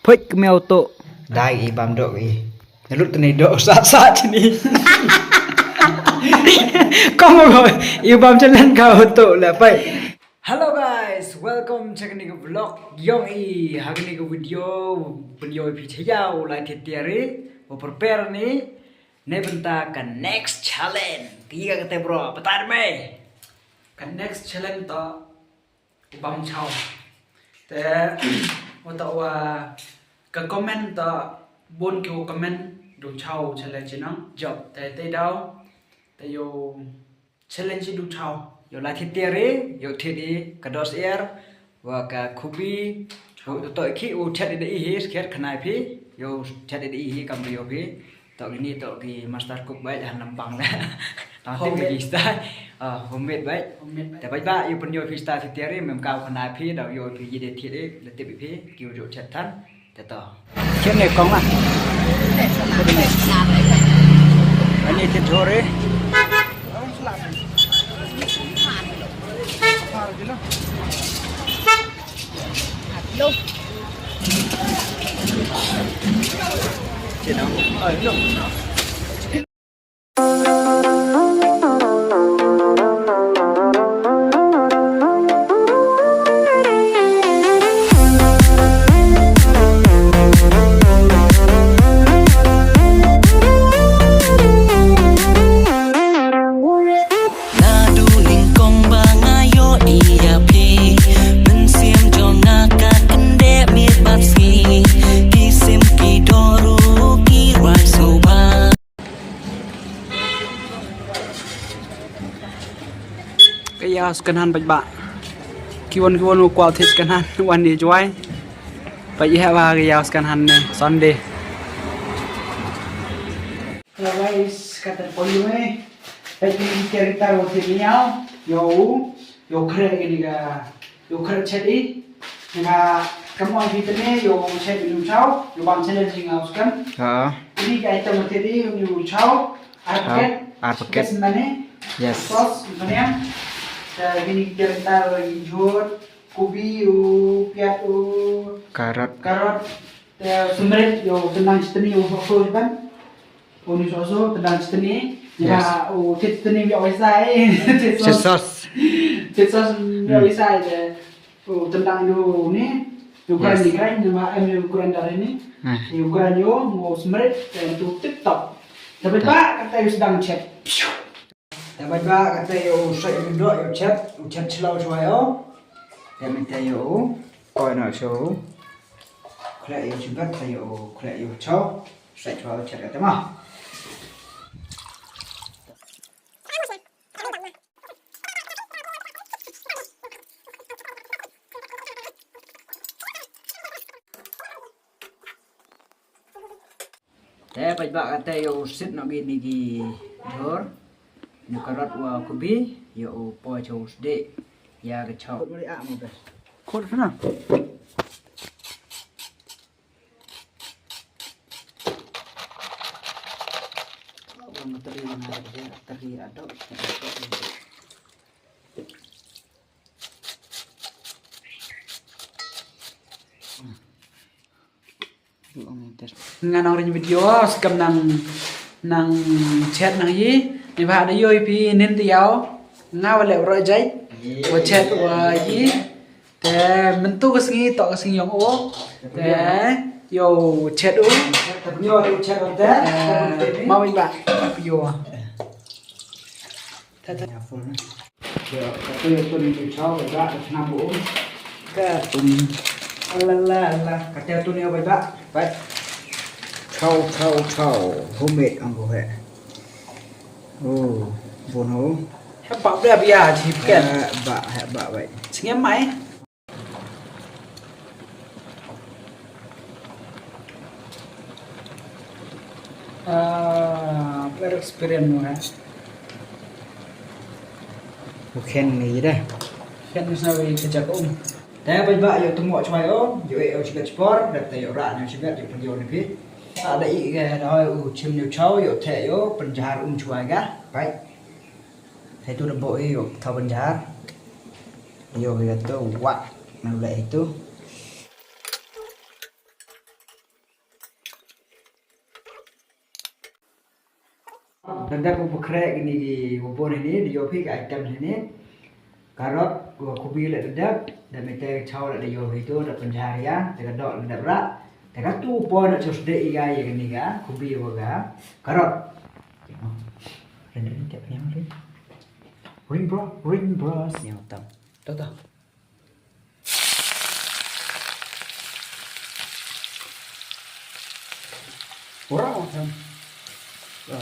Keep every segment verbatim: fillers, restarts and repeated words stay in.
Phoit kmiaw to. Dai i bam dok i. Nalut tani dok sat sat sini. Kong mo i bam challenge ka to la pai. Hello guys, welcome cha kani ka vlog yong i. Ha kani ka video pynyoh phi cha ya u lai thied tiar i, u prepare ni ne bynta ka next challenge. Ki ka kate bro, bata me. Ka next challenge to u bam chaw. Te u to wa ka comment to bun ki u comment du chaw challenge nang. Jop te te daw te yo challenge du chaw. Yo la thied tiar i, yo thied i ka dos er wa ka khubi. Yo to to ki u thied i da i hi skhet khnai phi. Yo thied i da i hi kam yo phi. To kini to ki master cook bai han lampang la. Tang tip ki style. Ah, homemade bai. Homemade bai. Te bai ba yo pynyo phi style thied tiar i mem ka khnai phi da yo phi ye de thied i le tip phi ki u jo thied than. Te to. Thied ne kong ah. Ani thied jhur i. Naduh nyngkong ba nga ïohi ïa phi, mynsiem jong nga ka kyndit miet bad sngi, ki sim ki doh ruh ki rwai shuh bha. Ka ïa second hand bad ba ki won ki won u kwah thied second hand wan ïa jwai. Ba ïa ba ka ïa second hand ne Sunday. Hello guys, kata pon ïa me. Ba ïa ki character wa thied ïa u, ïa u, ïa u khreh ïa kani ka, ïa u khreh chet i. Nga kam wan phi tene ïa u chet i u chaw, ïa u bam challenge nga u skhem. Ha. Ini ka item thied i u chaw, ar paket. Ar paket. Paket sendane. Yes. Sauce, u paniang. Te ini character i jhur, kubi, u piat, u karot. Karot. Te sumrit, ïa u tendang chutney, u hokho ban. Uni soso tendang chutney. Yes. Ïa u thied chutney ïa u isai. Thied sauce. Thied sauce ïa u isai te. U tendang ïa u ni. Ïa u grind ni grind ni ma em ïa u grinder ni. Ïa u grind ïa u sumrit te tu tip top. Te ba kata ïa u sdang chet. Te ba kata ïa u sait ïa u doh ïa u chet, u chet shlau shuwa ïa u. Te mynta ïa u koi noh shuwa u. Khleh ïa u chibet te ïa u khleh ïa u chaw. Sait shuwa u chet kata ma. Te peit ba kata ïa u sit noh kine ki jhur, ïa u karot wa kubi, ïa u poi cha u sdeh, ïa ka chaw. Khot mari ah mo bes. Khot sana. Wa materi na ïa teri adok. Nga nang ring video skhem nang nang chet nang yi. Ni ba da yoi phi nin ti yau. Nga wa le ro jai. Wa chet wa yi. Te myntu ka sngi to ka sngi yong o. Te yo chet u. Yo chet u te. Ma wi ba yo. Te te. Ïa, kata ïa tun ïa u chaw, ïa ka tnam bu um. Ka tun. Ala la la. Kata ïa tun ïa bai ba. Bai. Chaw, chaw, chaw. Homemade ang ko he. Oh, bun ho. Hep ba bia bia ji ken. Hep ba, hep ba bai. Chingem mai. Ah, per experience mo ha. U khen ni da. Khen ni sa wei ka jak um. Te ba ba yo tumo chwa yo, yo yo chigat chpor, da te yo ra ni chigat yo pynyo ni phi. A da i ga da hoi u chim ni chaw yo te yo pynjahar um chwa ga. Bai. Hai tu da bo yo thaw pynjahar. Yo yo tu wa na le itu. Da dep u pynkhreh kine ki, u bun hini, da ïoh phi ka item hini. Karot, wa kubi la da dep, da mynta ka chaw la da ïoh phi tu, da pynjah ïa, da ka doh la da dep rah. Da katu u poi na chaw sdeh ïa, ïa kine ka kubi wa ka karot. Ring, ring, tep niam ring. Ring bro, ring bro, sniaw tam. To, to. Ura, ura.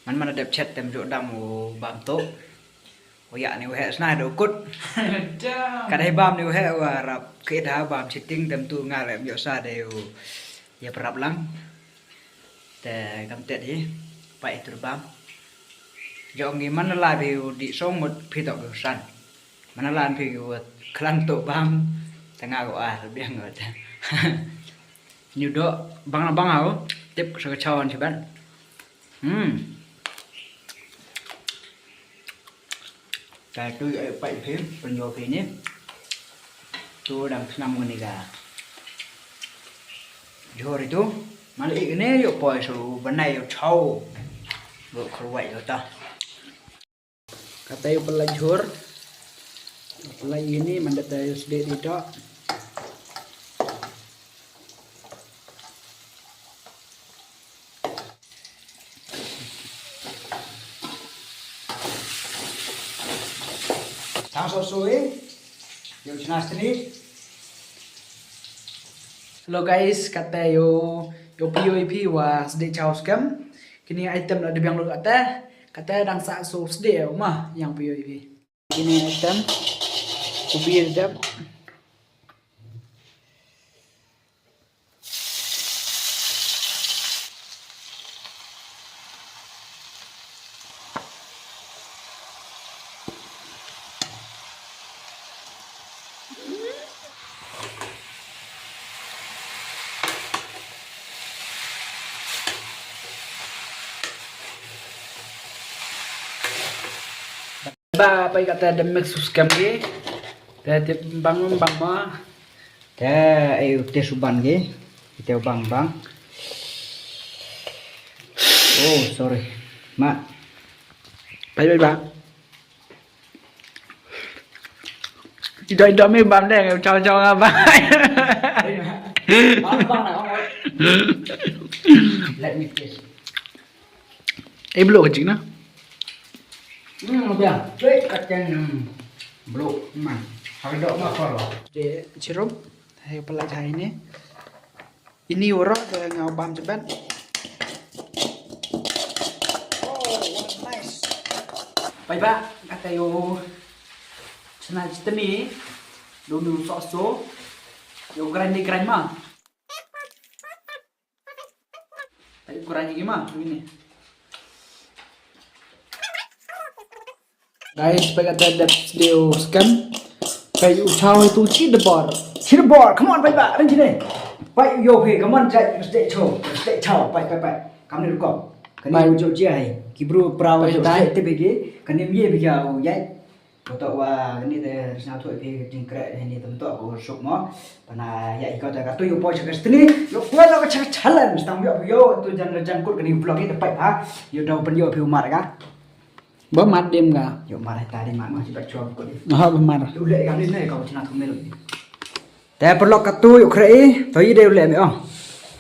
Man man dep chet tem jok dam u bam to. U ïa ni u heh sna da u kut. Dam. Ka dei bam ni u heh wa rap ke da bam chiting tem tu nga lem ïoh sa de u ïa prap lang. Te kam tet hi. Pai tur bam. Jong ngi man la bi u di song mut phi tok u san. Mana lan phi ki wat klan to bam. Tanga ko ar biang ko te. Nyu do bang bang au. Tip sa ka chawan si ban. Hmm. Ka tu ai pai phi pynyo phi ni. Tu dang snam ngani ka. Jhur itu. Malik ini yuk poi su benai yuk chau. Yuk keruai yuk ta. Kata ïa u pynlait jhur. Pynlait ïa ini man da ta ïa u sdeh dei tok. Tang so so eh. Ïa u chna sdeh. Hello guys, kata ïa u, ïa u phi ïa u phi wa sdeh chaw skhem. Kini item la dei biang lut kata. Kata dang sa so sdeh ma yang phi ïa u phi. Kini item kubi dep. Ba pai kata da mix u skhem ki. Te tip bang bang ma. Te ai u te suban ki. Te bang bang. Oh, sorry. Ma. Pai pai ba. Ido ido mi bam deh, chau chau nga ba. Bang bang na. Let me taste. Eh, bloh ka jingna. Hmm, biang. Wei ka chen, hmm. Bloh man. Hak dok ma kor. De chirup. Hai pala jai ni. Ini ura de nga bam jebet. Oh, what a nice. Pai ba kata ïa u chna chutney. Donu so so. Ïa u grind ni grind ma. Pai u grind ni ma ini. Guys, pai kata dep sdeh u skhem. Pai u chaw itu chi debor. Chi debor, come on, pai ba, ring chine. Pai yo phi, come on, jai, sdeh chaw, sdeh chaw, pai, pai, pai. Kam ni rukom. Kani u jo jia hai. Ki bru prau jo sdeh te begi. Kani mi begi au yai. Koto wa kani te risna tu phi jingkreh ni tem to ko suk mo. Pana ya iko te katu yo poi chakar stini. Yo poi lo ka chakar challenge. Tam yo yo tu jan jan kut kani vlog ni te pai ha. Yo dau pen yo phi umar ka. Ba mat dem ga. Yo mar ta di mar ma ci bat chua ko di. Ha ba mar. Yo le kam ni ne ka china thumel. Te paralok katu yo khrei. To yi de le me oh.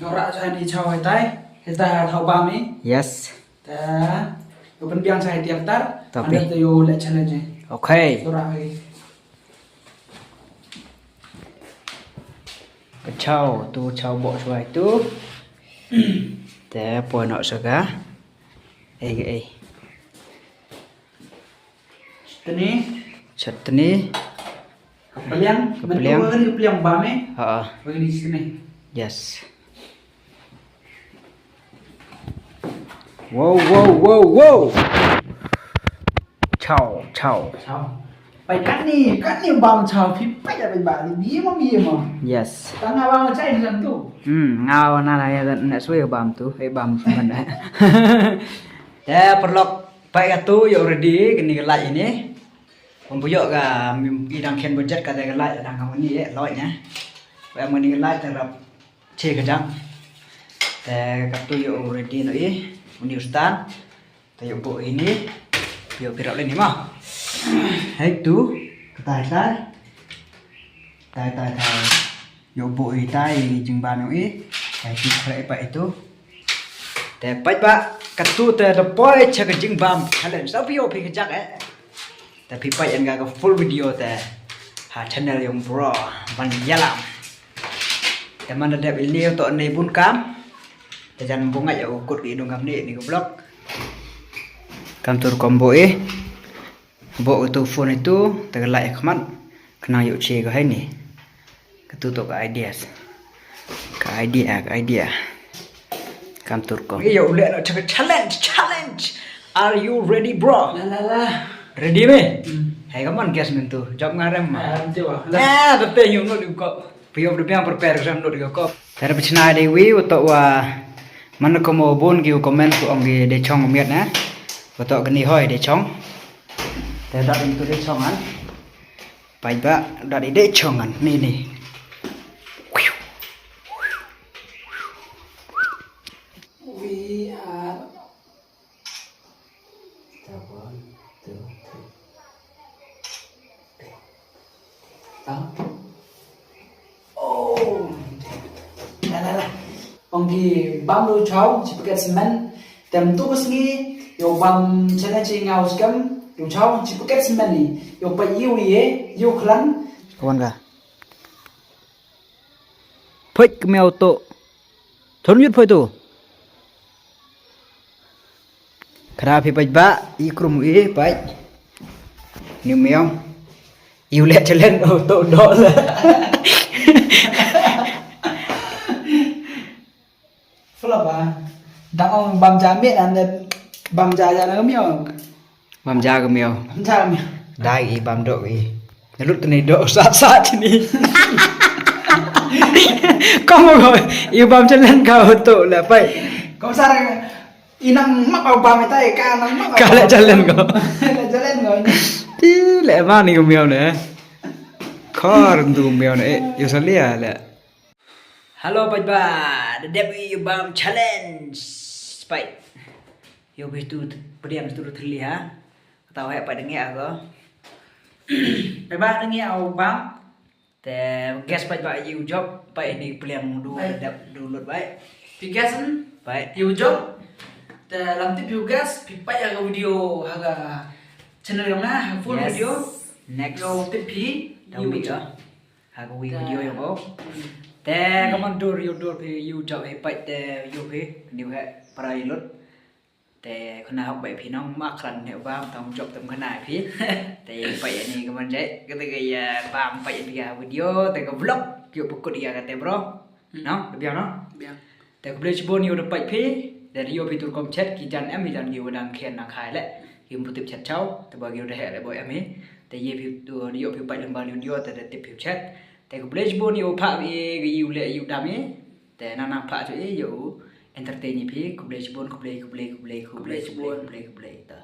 Yo ra sa ni chau hai tai. Hai tai ha thau ba mi. Yes. Te yo pynbiang sa hai tiar tar. Tapi. Anda te yo le challenge. Okay. Yo ra hai. Ka chau tu chau bok chua tu. Te poi nok sa ka. Ei ei. Chutney. Chutney. Ka peliang. Ka peliang. Mentu ka peliang bam eh. Ha. Bagi ni chutney. Yes. Wow wow wow wow. Chau chau. Chau. Pai kat ni, kat ni bam chau phi pai ya pai ba ni bi mo bi mo. Yes. Tang abang chai ni tu. Hmm, ngau na na ya na sui bam tu, eh bam mana. Te paralok pai ka tu yo ready kini ka lai ini. Pembuyo ka idang khen budget ka te ka lai dang ka mani ye loi nya. Pai mani ka lai te rap che ka jang. Te ka tu yo ready no i, mani ustan. Te ïoh buh ïa ini. Ïoh pirap leh ini ma. Hai tu. Katai tai. Tai tai tai. Ïoh buh ïa tai jingbam ïoh i. Hai tu khleh pat itu. Te peit ba katu te da poi cha ka jingbam challenge. Sa phi ïoh phi ka jak eh. Te phi peit ïa ka full video te ha channel yong bro ban ïalam. Te man da dep i liu to nei bun kam. Te jan bungait ïa u kut ki dong kam ni ni ka vlog. Kam tur kom bo e. Bo u tu phone itu te ka lai khmat. Khnang ïoh che ka hai ni. Katu to ka ideas. Ka idea, ka idea. Kam tur kom. Ïoh leh no challenge, challenge. Are you ready bro? La la la. Ready me? Hmm. Hai ka man guess men tu. Jop ngarem ma. Ah, jop. Ah, te te ïoh no di ko. Phi ïoh de biang prepare gram no di ko. Tara phi chna de wi u to wa. Man ko mo bun ki comment ko ong ki de chong miet na. U to kani hoi de chong. Te da ding tu de chong an. Peit ba da de de chong an ni ni. We are One, two, three. Ah. Oh. La la la. Ong ki bam lu chau chi paket semen. Tem tu ka sngi ïoh bam chana chi ngau skam lu chau chi paket semen ni. Ïoh pa ïu ye ïoh klan. Kawan ka. Peit kmiau tu. Thon yut peit tu. Khra phi peit ba i krum i peit. Ni miau. Iu le chalen o to do le. Flop ah. Dang ong bam ja miet an de bam ja ja na miau. Bam ja ka miau. Bam ja ka miau. Dai i bam dok i. Nalut tani dok sa sa chini. Kom ko i bam chalen ka hoto la pai. Kom sar i nang mak au bam tai ka nang mak. Ka le chalen ko. Le chalen ko. Ti le ma ni ka miau ne. Kor ndu miau ne. Yo salia le. Hello peit ba, da dep ïa u bam challenge. Peit. Ïoh phi tu pdiang tu thli ha. Kata wei peit da ngi ko. Peit ba da ngi au bam. Te guess peit ba ïa u jop peit ni pliang du da dep du lut peit. Phi guess peit ïa u jop. Te lam tip ïa u guess phi peit ïa ka video ha ka channel jong nga ha full video. Next. Ïoh tip phi ïa u jop. Ha ka wi video ïa ko. Te ka man dur ïa dur phi ïa u jop hi peit te ïa phi ni he para lut. Te khana hok bai phi nong ma kran ne bam tang jop tem khana phi. Te peit ni ka man jai ka te ka ïa bam peit phi ka video te ka vlog ïa pukut ïa ka te bro. No, biang no. Biang. Te khublei shibun ïa u da peit phi, da ïoh phi tur kom chet ki jan em jan ki wadang khian na khai le. Ki mutip chet chau, te ba ki da heh le boi em hi. Te ïa phi tu ïoh phi peit lem ba ïoh ïoh te da tip phi chet. Te khublei shibun ïa u pha ïa ki ïa u le ïa u dam hi. Te nang nang pha chu ïa u entertain ïa phi, khublei shibun, khublei, khublei, khublei, khublei, khublei, khublei, khublei, ta.